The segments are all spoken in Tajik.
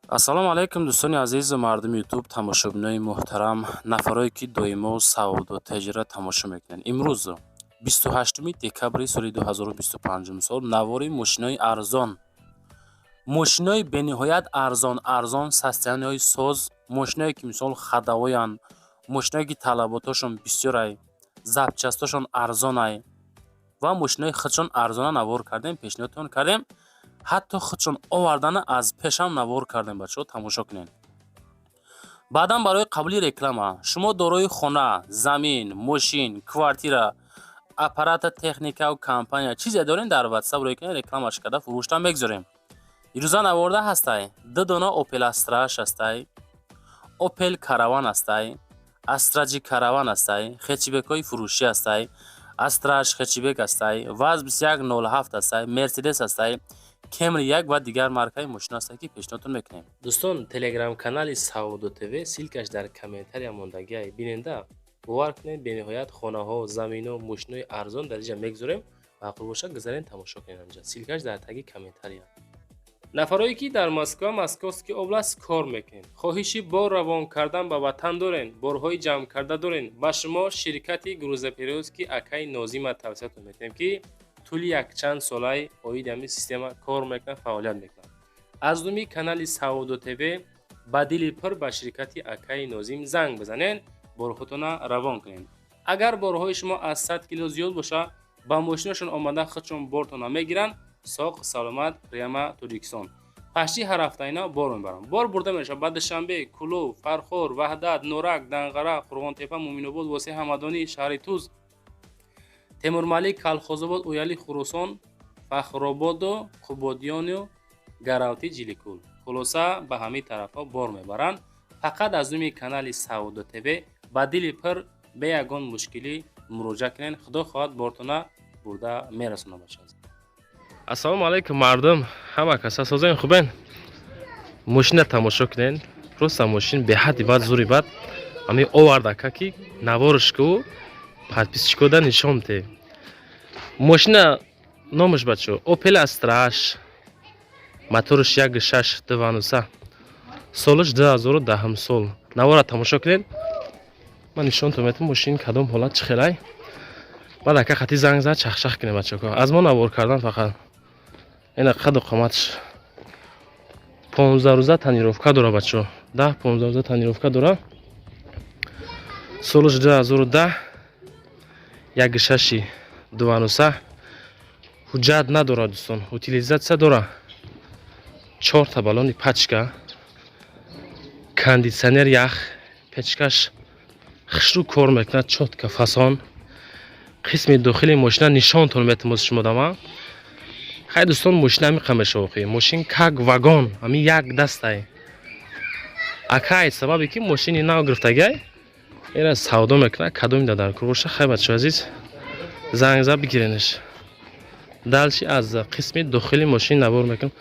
Ассалому алайкум, дӯстони азизу мардуми Ютуб, тамошобинои муҳтарам, нафарое ки доимо савдо тиҷорат тамошо мекунанд. Имрӯз 28 декабри соли 2025 сол навори мошинои арзон, мошинои бениҳоят арзон арзон, состояние ҳои соз, мошиное ки мисол ходовой анд, мошиное ки талаботошон бисёрай, запчасть ошон арзонай ва мошинои худшон арзона навор кардем, пешниҳодтон кардем. Ҳатто худшон овардана аз пешам навор кардем. Бачаҳо, тамошо кунед. Баъдан барои қабули реклама: шумо дорои хона, замин, мошин, квартира, аппарата, техникаву компания, чизе дорем, дар Ватсап рӯй кунед, рекламаш карда фурӯштан мегузорем. Ирӯза наворда ҳастай: ду дона Опел Астраш ҳастай, Опел Караван ҳастай, Астраҷи Караван ҳастай, хэтчбек ҳои фурӯшӣ ҳастай, Астраш хэтчбек ҳастай, ВАЗ 2107 ҳастай, Мерседес ҳастай, Кемри як ва дигар маркаи мошино ҳастанд, ки пешниҳодтон мекунем. Дӯстон, телеграм-канали Савдо ТВ, ссылка ш дар комментария мондагиай, биненда. Бовар кунед, бениҳоят хонаҳо, замино, мошинои арзон дар инҷа мегузорем. Маъқул бошад, гузарен, тамошо кунед. Анҷа ссылка ш дар таги комментария. Нафарое ки дар Москва, Московский область кор мекунед, хоҳиши бор равон кардан ба ватан дорен, борҳои ҷамъкарда дорен, ба шумо ширкати грузоперевозки акаи Нозима тавсиятон метиҳем, ки тӯли якчанд солаи оиди ҳамин система кор мекунад, фаъолият мекунад. Аз номи канали Савдо ТВ ба дили пур ба ширкати акаи Нозим занг бизанед, борҳотона равон кунед. Агар борҳои шумо аз 100 кило зиёд бошад, ба мошинашон омада худшон бортона мегиранд, соқ саломат прямо Тоҷикистон. Пашти ҳар ҳафта ина бор мебаранд. Бор бурда мешавад ба Душанбе, Кӯлоб, Фархор, Ваҳдат, Норак, Данғара, Қурғонтепа, Муъминобод, Восеъ, Ҳамадонӣ, шаҳри Туз, Темурмалик, Калхозобод, Ояли, Хуросон, Фахрободу, Қубодиёну Гаравти, Ҷиликул. Хулоса, ба ҳамин тарафҳо бор мебаранд. Фақат аз номи канали Савдо ТВ ба дили пур, бе ягон мушкилӣ муроҷиат кунед. Худо хоҳад, бортона бурда мерасонад, бача. Ассалому алайкум, мардум, ҳама каса созен, хубен? Мошина тамошо кунед, просто мошин беҳадди бад, зури бад. Ами овардака, ки наворш ку, подписчик ода нишон те. Мошина номаш, бачо, Опел Астраш, моторш 1,6 дувануса, солаш 2010 сол. Навора тамошо кунед, ман нишонтон метам мошин кадом ҳолат, чӣ хелай. Баъд ака хати занг зад, чахчах кунем, бачако. Аз мо навор кардан фақат. Ина қаду қоматш, 15 рӯза тонировка дора, бачо, 10-15 рӯза тонировка дора. Солаш 2010, 1,6 дувануса, ҳуҷҷат надорад, дӯстон, утилизация дора, чорта баллони пачка, кондитсионер, ях, печка ш хушрӯ кор мекунад, чётко, фасон. Қисми дохили мошина нишонтон метам шумо дама. Хай, дӯстон, мошина ҳамиқа мешава. Охи мошин как вагон, ҳами як дастай. Акай, сабабе ки мошини нав гирифтагай, ера савдо мекунад. Кадоми дар кор боша, хай, бачо азиз, занг зад, бигиренаш. Дальше аз қисми дохили мошин навор мекунам.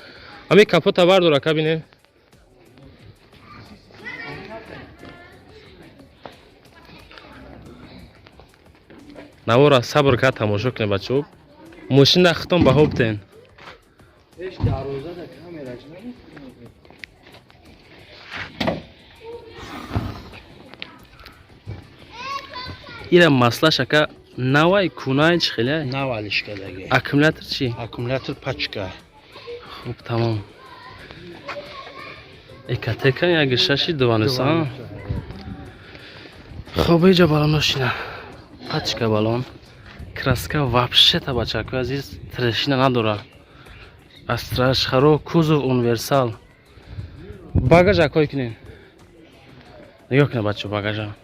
Ҳами капота бардор, ака, бинем. Навора сабр кард, тамошо кунед, бачаҳо. Мошина хитон баҳо битен. Ҳеч дарвоза камераш набуд. Ира маслаш, ака, навай, кунай, чӣ хеле? Нав алишкадаги. Аккумулятор чӣ? Аккумулятор пачка. Хуб, тамом. Экатека, 1,6 дувануса. Хоб, иҷа баллоношина, пачка баллон, краска вообще-то, бачакои азиз, трещина надорад. Астраш харо, кузов универсал. Багаж акой кунед, нигоҳ кунед, бачо, багажа.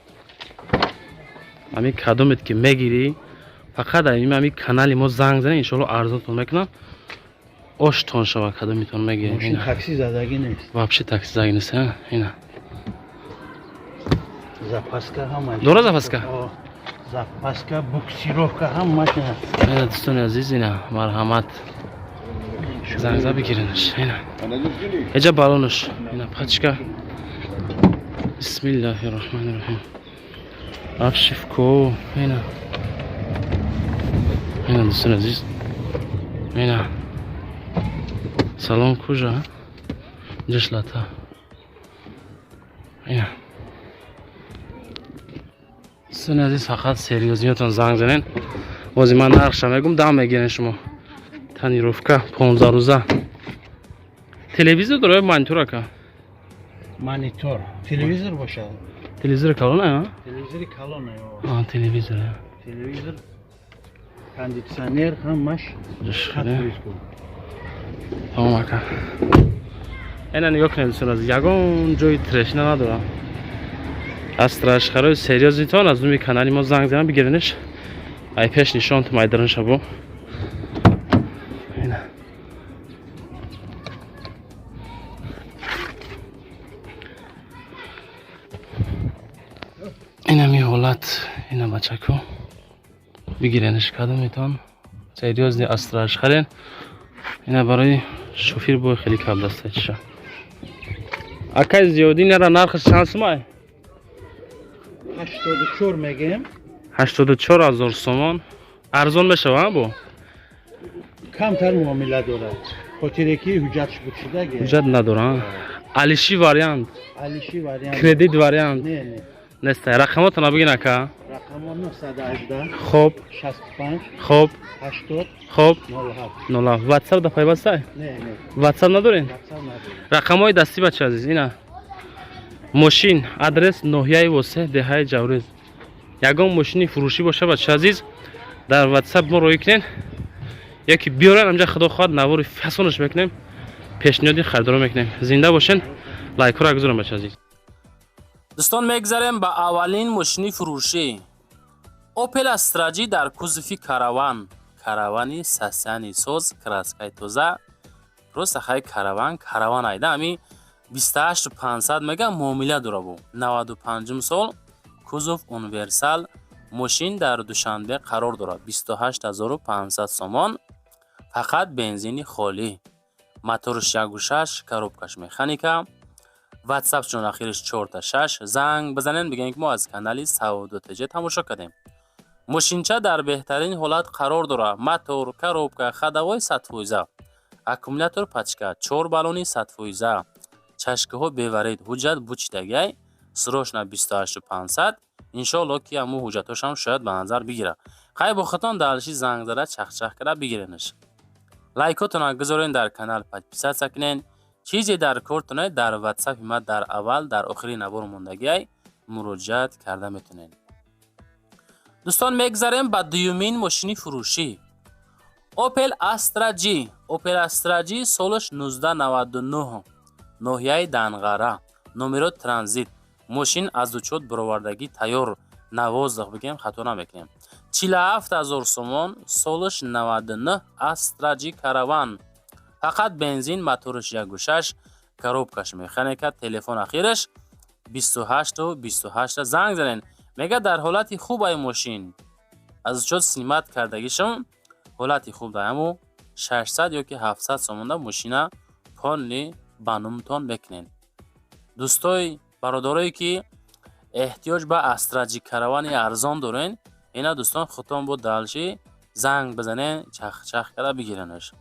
Ҳамин кадомет ки мегирӣ, фақат ҳамин канали мо занг занед, иншоалло арзонтон мекунам, оштон шава. Кадомитон мегирем. Мошин такси задагӣ нест. Вообще такси задагӣ нест, ина. Запаска ҳама. Дора запаска? О, запаска, буксировка, ҳамаш ина. Ина, дӯстони азиз, ина, марҳамат, занг за, бигиренаш. Ина эҷа баллонаш, ина пачка. Бисмиллаҳи роҳмани роҳим. Обшивка, ина, ина, дӯстони азиз, ина салон кожа, ҷашлата. Ина, дӯстони азиз, фақат серьёзный отон занг занен. Бози ман нархша мегум, дам мегирен шумо. Тонировка 15 рӯза, телевизор дора, монитор, ака? Монитор. Телевизор бошад. Телевизори калона? Телевизори калона. А, телевизор. Телевизор, кондитсионер, ҳамаш. Тамом, ака. Ена, нигоҳ кунед, дӯстон азиз, ягон ҷои трещина надорам. Астра харои серьёзный тон аз думи канали мо занг занам, бигиренеш. Ай пеш нишон тум, ай дарунша бо. Ина, инами ҳолат. Ина, бачако, бигиренеш, кадометон серьёзный Астраш харен. Ина, барои шофир бо хеле кабдаста чиша. Акай Зиёдин, яра нархаш чанд сумай? 84 мегем. 84 000 сомон. Арзон мешава бо? Камтар муомила дорад, хотире ки ҳуҷҷатш бучидаге. Ҳуҷҷат надора. Алиши вариант? Алиши вариант. Кредит вариант? Не, не. Неста. Рақамотона бигин, ака. Рақамо 918 65 80 07. 07. Ватсап да пайвастай? Не, не. Ватсап надорен? Ватсап надорем. Рақамҳои дастӣ, бача азиз. Ина мошин, адрес: ноҳияи Восе, деҳаи Ҷаврез. Ягон мошини фурӯшӣ боша, бача азиз, дар Ватсап мо роӣ кунен яки биёрен амҷа. Худо хоҳад, навори фасонаш мекунем, пешниҳоди харидоро мекунем. Зинда бошен, лайкҳоро гузорем, бача азиз. Дӯстон, мегзарем ба аввалин мошини фурӯшӣ. Опел Астра Ҷи дар кузови караван, каравани сасяни соз, краска и тоза. Просто хай, караван караван айда. Ами 28 500 мега, муомила дора бу. 95 сол, кузов универсал. Мошин дар Душанбе қарор дорад. 28 500 сомон, фақат бензини холӣ, моторш 1,6, коробка ш механика. Ватсапшон ахириш 4 6. Занг бизанен, бигӯем, ки мо аз канали Савдо ТЖ тамошо кардем. Мошинча дар беҳтарин ҳолат қарор дорад: мотор, коробка, ходовой 100%, аккумулятор пачка, чор баллони 100%, чашкаҳо беварид, ҳуҷҷат бучидагай. Срочно 28 500. Иншоалло, ки ҳамун ҳуҷҷатҳошам шояд ба назар бигирад. Хай, бо худтон дальше занг зада, чахчах карда бигиренаш. Лайкотона гузорен, дар канал подписаться кунен. Чизе дар кортоне, дар ватсапи ма дар аввал, дар охири навор мондагиай, муроҷиат карда метонед. Дӯстон, мегзарем ба дуюмин мошини фурӯшӣ. Опел Астра Ҷи. Опел Астра Ҷи, солаш 1999, ноҳияи Данғара, номеро транзит. Мошин аз дучот баровардагӣ тайёр, навоздах бигем, хато намекунем. 47 000 сомон, солаш 99, Астра Ҷи караван, фақат бензин, мотораш 1,6, коробка ш механика. Телефон ахираш 28 28. Занг занен. Мега, дар ҳолати хуб ай мошин, аз учёт снимать кардагишон, ҳолати хуб даяму 600 ёки 700 сомонда мошина полный ба номтон мекунен. Дӯстои бародарое, ки эҳтиёҷ ба Астра Ҷи каравани арзон дорен, ина, дӯстон, худтон бо дальше занг бизанен, чахчах карда бигиренаш.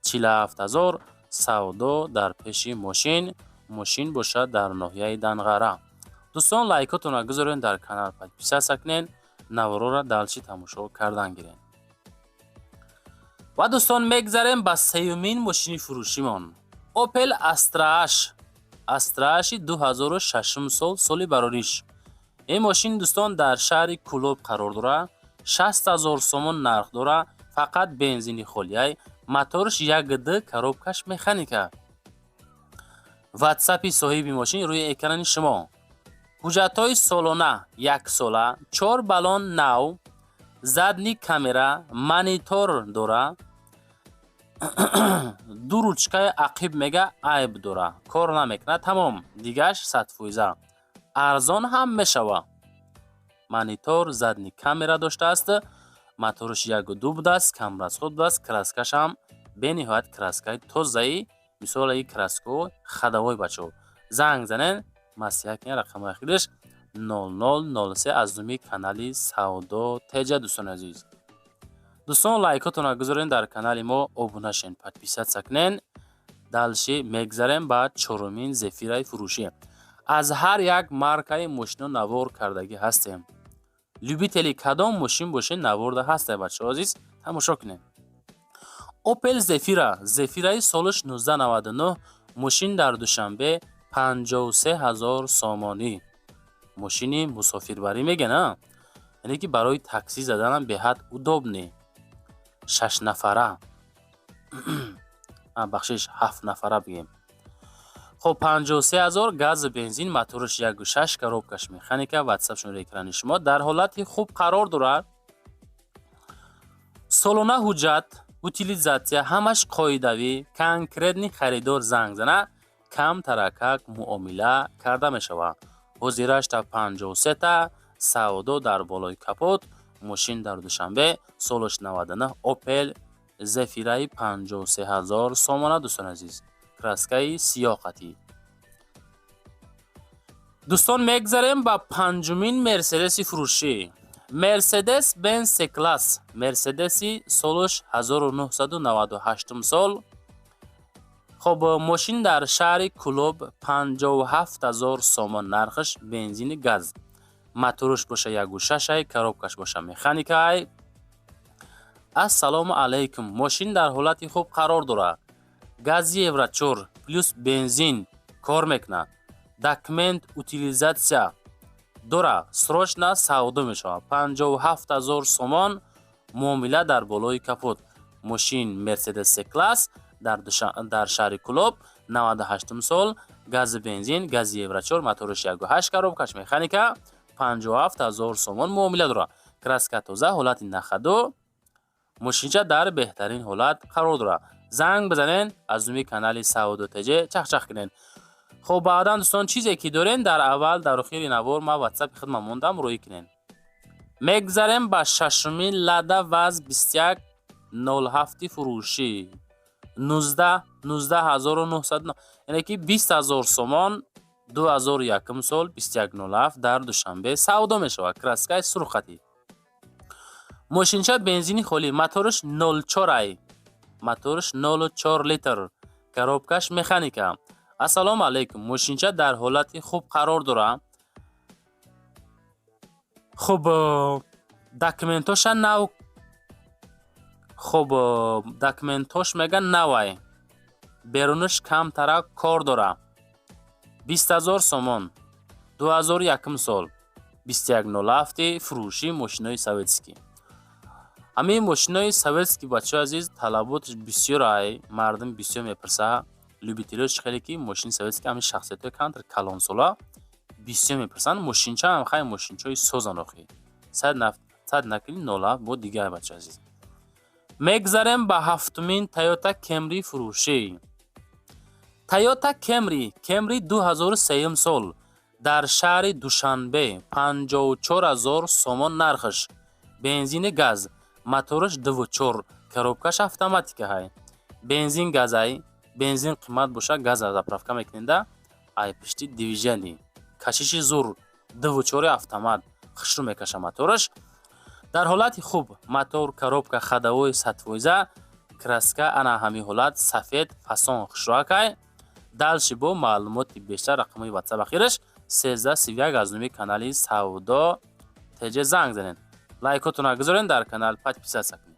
47 000, савдо дар пеши мошин. Мошин бошад дар ноҳияи Данғара. Дӯстон, лайкотонро гузорен, дар канал подписаться кунен, наворора дальше тамошо кардан гирен. Ва, дӯстон, мегзарем ба сеюмин мошини фурӯшимон. Опел Астра Аш. Астра Аши 2006 сол, соли барориш. Ин мошин, дӯстон, дар шаҳри Кӯлоб қарор дорад. 60 000 сомон нарх дорад, фақат бензини холиай, моторш 1,2, коробка ш механика. Ватсапи соҳиби мошин рӯи экрани шумо. Ҳуҷҷатҳои солона, яксола, чор баллон нав, задний камера, монитор дора. Ду ручкаи ақиб, мега, айб дора, кор намекунад. Тамом, дигаш 100%. Арзон ҳам мешава. Монитор, задний камера доштааст, моторш 1,2 будааст, камрасход будааст, краска шам бениҳоят краска и тозаи, мисолаи краска о ходовой. Бачаҳо, занг занен, маслиҳат кунед. Рақамҳои ахираш 0003 аз номи канали Савдо Теҷа. Дӯстони азиз, дӯстон, лайкотонро гузорен, дар канали мо обуна шен, подписаться кунен. Дальше мегзарем ба чорумин зефираи фурӯшӣ. Аз ҳар як маркаи мошино навор кардагӣ ҳастем. Любители кадом мошин боше, наворда ҳаста, бачаҳо азиз, тамошо кунед. Опел Зефира, Зефираи солаш 1999, мошин дар Душанбе 53 ҳазор сомонӣ. Мошини мусофирбарӣ мегӯян, яъне ки барои таксӣ заданам беҳад удобный. Шашнафара, бахшиш, ҳафтнафара бигем. Хоб, 53 ҳазор, газу бензин, мотораш 1,6, коробкаш механика. Ватсапшон экрани шумо, дар ҳолати хуб қарор дорад. Солона ҳуҷҷат, утилизация ҳамаш қоидавӣ. Конкретный харидор занг зана, кам таракак муомила карда мешавад. Ҳозирашта 53-та савдо дар болои капот. Мошин дар Душанбе, солаш 99, Опел Зефираи 53 ҳазор сомона, дӯстони азиз, краскаи сиёҳ қатӣ. Дӯстон, мегзарем ба панҷумин Мерседеси фурӯшӣ. Мерседес Бенз С класс, Мерседеси солаш 1998 сол. Хоб, мошин дар шаҳри Кӯлоб 57 ҳазор сомон нархаш, бензини газ, мотораш боша 1,6-ай, коробкаш боша механикаай. Ассалому алайкум, мошин дар ҳолати хуб қарор дорад. Гази евро 4 плюс бензин кор мекунад. Документ, утилизация дора. Срочно савдо мешавад. 57 ҳазор сомон, муомила дар болои капот. Мошин Мерседес С класс дар шаҳри Кӯлоб, 98 сол, гази бензин, гази евро 4, мотораш 1,8, коробкаш механика, 57 ҳазор сомон муомила дорад. Краска тоза, ҳолати на ходу, мошинча дар беҳтарин ҳолат қарор дорад. Занг бизанен, аз номи канали Савдо ТЖ чахчах кунен. Хоб, баъдан, дӯстон, чизе ки дорем, дар аввал, дар охири навор ман ватсапи худма мондам, рӯӣ кунен. Мегзарем ба шашумин Лада ВАЗ 2107 фурӯшӣ. 19,900, яъне ки 20 ҳазор сомон, 2001 сол, 2107, дар Душанбе савдо мешавад. Краскаи сурхатӣ. Мошинча бензини холӣ, мотораш 04 ай, мотораш 04 литр, коробкаш механика. Ассалому алайкум, мошинча дар ҳолати хуб қарор дорад. Хуб, документоша нав. Хуб, документош мега навай, берунаш камтара кор дора. 20 ҳазор сомон, 2001 сол, 2107 фурӯшӣ. Мошинои советский, ҳамин мошинои советский, бачаҳои азиз, талаботаш бисёр ай, мардум бисёр мепурса. Любителёш хеле ки мошини советский, ҳамин шахсиятҳои камтар калонсола бисёр мепурсанд. Мошинчаам хай, мошинчаҳои созан охи, сад накунӣ нола бо дигар. Бачаҳои азиз, мегзарем ба ҳафтумин Тойота Кемри фурӯшӣ. Тойота Кемри, Кемри 2003 сол, дар шаҳри Душанбе 54 ҳазор сомон нархаш, бензини газ, мотораш 2,4, коробкаш автоматика ҳай, бензин газай. Бензин қимат боша, газа заправка мекунеда ай пишти движение. Кашиши зур, 2,4 автомат, хушрӯ мекаша. Мотораш дар ҳолати хуб, мотор, коробка, ходовой 100%, краска ана ҳамин ҳолат, сафед, фасон, хушрӯакай. Дальше бо маълумоти бештар рақамҳои ватсап ахираш 1331, аз номи канали Савдо ТЖ занг занед. Лайкотонро гузоред, дар канал подписаться кунед.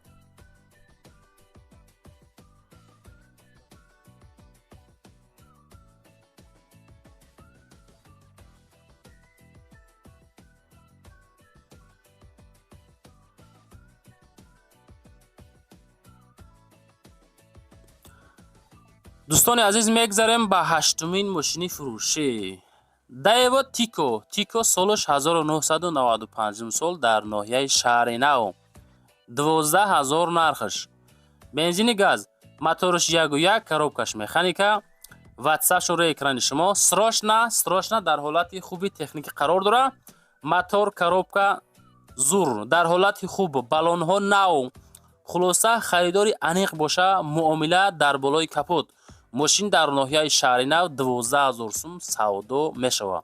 Дӯстони азиз, мегзарем ба ҳаштумин мошини фурӯшӣ. Даево Тико, Тико солаш 1995 сол, дар ноҳияи Шаҳри Нав 12 ҳазор нархаш, бензини газ, мотораш 1,1, коробкаш механика. Ватсапшон рӯи экрани шумо. Срочно, срочно, дар ҳолати хуби техникӣ қарор дорад. Мотор, коробка зур, дар ҳолати хуб, баллонҳо нав. Хулоса, харидори аниқ боша, муомила дар болои капот. Мошин дар ноҳияи Шаҳри Нав 12 000 сум савдо мешавад.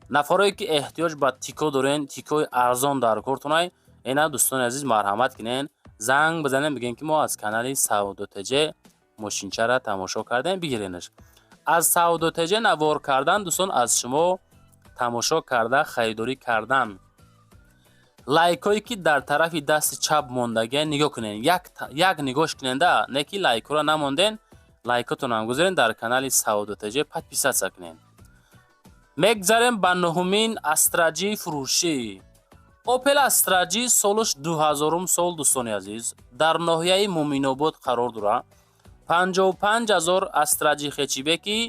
Нафарое ки эҳтиёҷ ба Тико дорен, Тикои арзон дар кортонай, ина, дӯстони азиз, марҳамат кунен, занг бизанем, бигӯем ки мо аз канали Савдо ТЖ мошинчара тамошо кардем, бигиренаш. Аз Савдотеҷа навор кардан, дӯстон, аз шумо тамошо карда харидорӣ кардан. Лайкҳое ки дар тарафи дасти чап мондагия, нигоҳ кунед, як нигоҳш куненда, не ки лайкҳоро намонден. Лайкотонам гузорен, дар канали Савдотеҷа подписаться кунед. Мегзарем ба нуҳумин Астра Ҷи фурӯшӣ. Опел Астра Ҷи, солаш 2000-ум сол, дӯстони азиз, дар ноҳияи Муминобод қарор дорад. 55 000 Астра Ҷи хэтчбеки,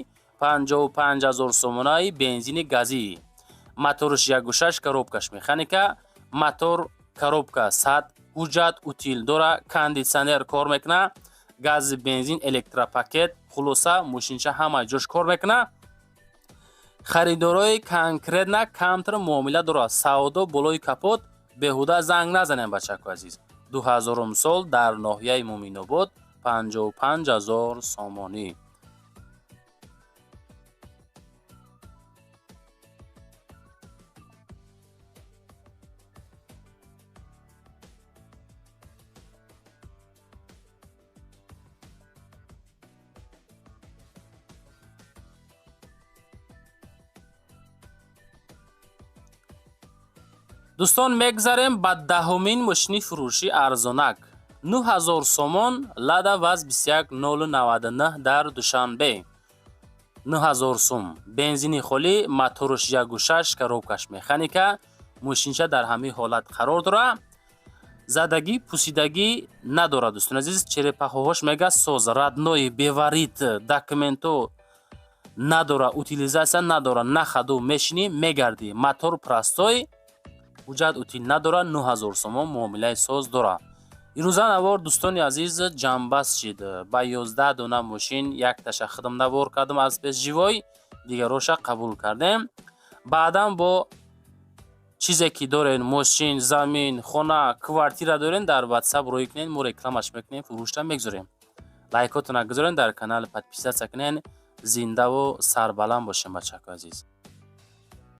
55 000 сомонаи, бензини газӣ, моторш 1,6, коробкаш механика, мотор, коробка сад, ҳуҷҷат утил дора, кондитсионер кор мекуна, гази, бензин, электропакет, хулоса, мошинча ҳама ҷош кор мекуна. Харидорои конкретно камтар муомила дорад, савдо болои капот. Беҳуда занг назанем, бачаку азиз. 2000-ум сол, дар ноҳияи Муминобод, 55 000 сомонӣ. Дӯстон, мегзарем ба даҳумин мошини фурӯшӣ арзонак, 9000 сомон, Лада ВАЗ 21099 дар Душанбе. 9000 сум, бензини холӣ, моторш 1,6, коробкаш механика. Мошинча дар ҳамин ҳолат қарор дорад, задагӣ пусидагӣ надорад, дӯстони азиз. Черепахаҳош мега соз, родной, беварид, документо надора, утилизация надора, на ходу мешинӣ, мегардӣ. Мотор простой, ҳуҷҷат утил надорад, 9000 сомон, муомилаи соз дорад. Ирӯза навор, дӯстони азиз, ҷамъбаст шид ба 11 дона мошин. Якташа худам навор кардам аз пеш живой, дигароша қабул кардем. Баъдан бо чизе ки дорен, мошин, замин, хона, квартира дорен, дар Ватсап рӯй кунен, мо рекламаш мекунем, фурӯшта мегузорем. Лайкотона гузорен, дар канал подписаться кунен. Зиндаву сарбаланд бошем, бачако азиз.